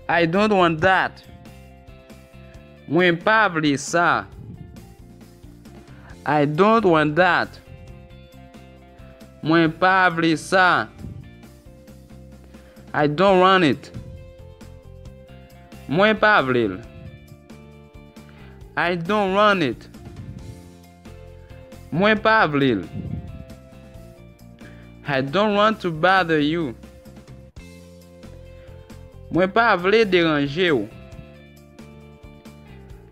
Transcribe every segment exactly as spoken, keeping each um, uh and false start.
I don't want that. Mwen pa vle sa. I don't want that. Mwen pa vle sa. I don't want it. Mwen pa vle l. I don't want it. Mwen pa vle l. I don't want to bother you. Mwen pa vle deranje w.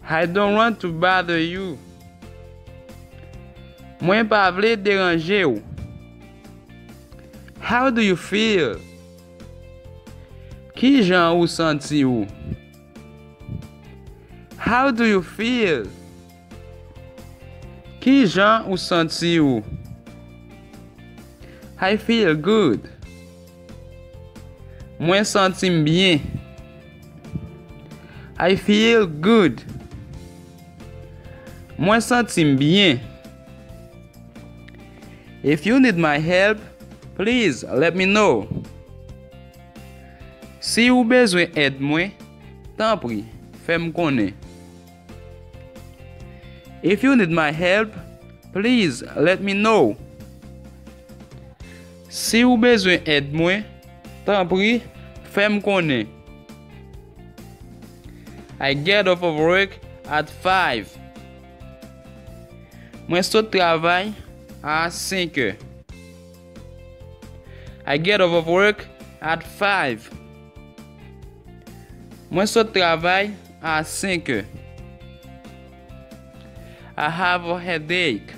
I don't want to bother you. Mwen pa vle deranje w. How do you feel? Kijan ou santi w? How do you feel? Kijan ou santi w? I feel good. Mwen santi m byen. I feel good. Mwen santi m byen. If you need my help, please let me know. Si ou bezwen èd mwen, tanpri, fè m konnen. If you need my help, please let me know. Si ou bezwen èd mwen, tanpri, fè m konnen. I get off of work at five. Mwen sot travay a senk è. I get off of work at five. Mwen sot travay a senk è. I have a headache.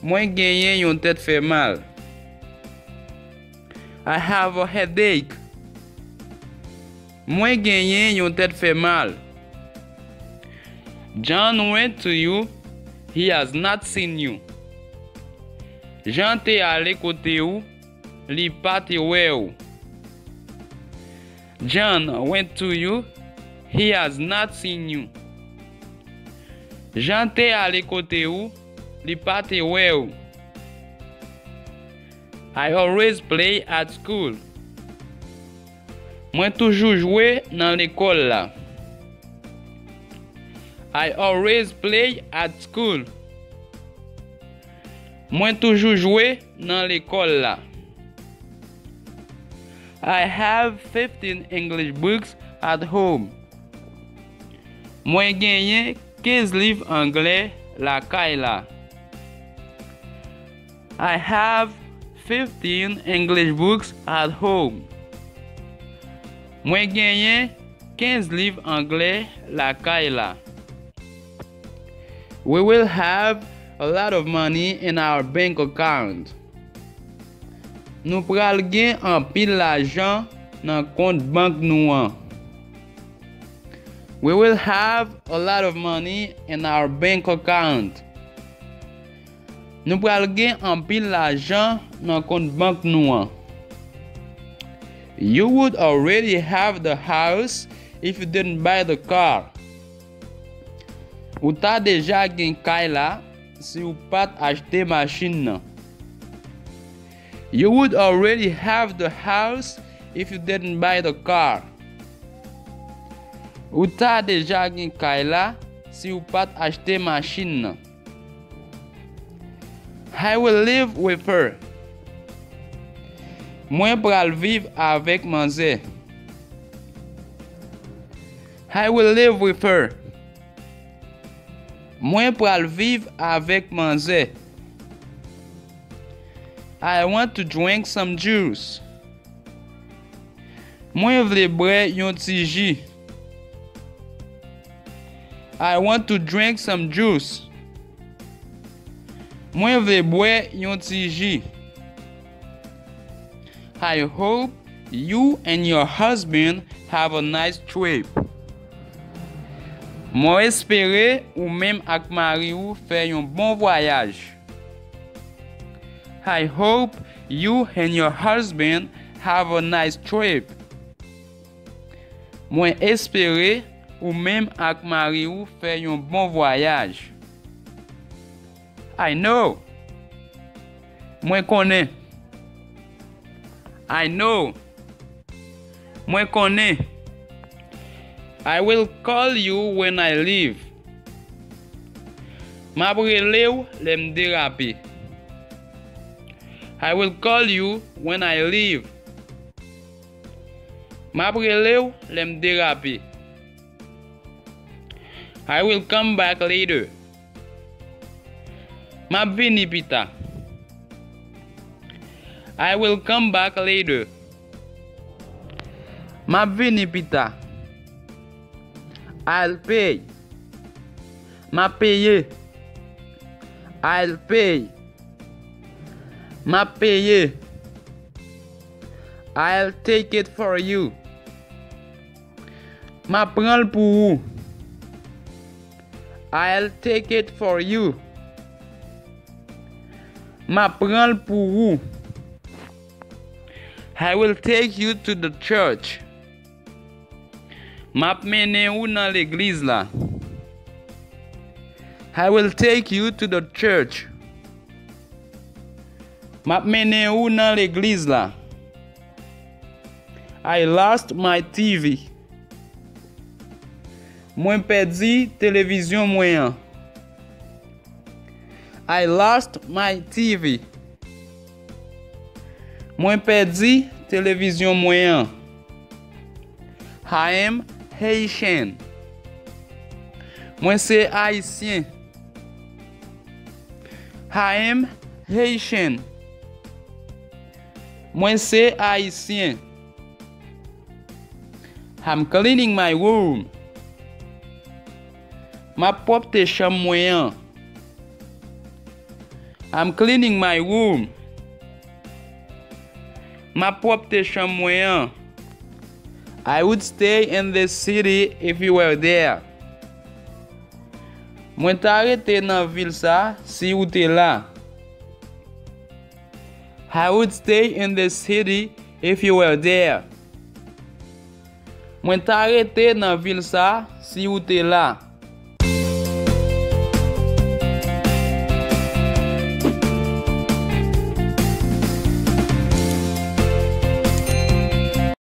Mwen genyen yon tèt fè mal. I have a headache. Mwen genyen yon tèt fè mal. John went to you, he has not seen you. Jan te ale kote ou, li pa te wè w. John went to you, he has not seen you. Jan te ale kote ou, li pa te wè w. I always play at school. Mwen toujou jwe nan lekòl la. I always play at school. Mwen toujou jwe nan lekòl la. I have fifteen English books at home. Mwen genyen kenz liv anglè lakay la. I have fifteen English books at home. Mwen genyen kenz liv anglè lakay la. We will have a lot of money in our bank account. Nou pral gen anpil lajan nan kont bank nou an. We will have a lot of money in our bank account. Nou pral gen anpil lajan nan kont bank nou an. You would already have the house if you didn't buy the car. Ou ta deja gen kay la si w pa t achte machin nan. You would already have the house if you didn't buy the car. Ou ta deja gen kay la si w pa t achte machin nan. I will live with her. Mwen pral viv avèk manzè. I will live with her. Mwen pral viv avèk manzè. I want to drink some juice. Mwen vle bwè yon ti ji. I want to drink some juice. Mwen vle bwè yon ti ji. I hope you and your husband have a nice trip. Mwen espere ou menm ak mari w fè yon bon vwayaj. I hope you and your husband have a nice trip. Mwen espere ou menm ak mari w fè yon bon vwayaj. I know. Mwen konnen. I know. Mwen konnen. I will call you when I leave. M ap rele w lè m derape. I will call you when I leave. M ap rele w lè m derape. I will come back later. M ap vini pita. I will come back later. M ap vini pita. I'll pay. M ap peye. I'll pay. M ap peye. I'll take it for you. M ap pran l pou ou. I'll take it for you. M ap pran l pou ou. I will take you to the church. M ap mennen ou nan legliz la. I will take you to the church. M ap mennen ou nan legliz la. I lost my T V. Mwen pèdi televizyon mwen an. I lost my T V. Mwen pèdi televizyon mwen an. I am Haitian. Mwen se Ayisyen. I am Haitian. Mwen se Ayisyen. I'm cleaning my room. M ap pwòpte chanm mwen an. I'm cleaning my room. M ap pwòpte chanm mwen an. I would stay in this city if you were there. Mwen ta rete nan vil sa si ou te la. I would stay in this city if you were there. Mwen ta rete nan vil sa si ou te la.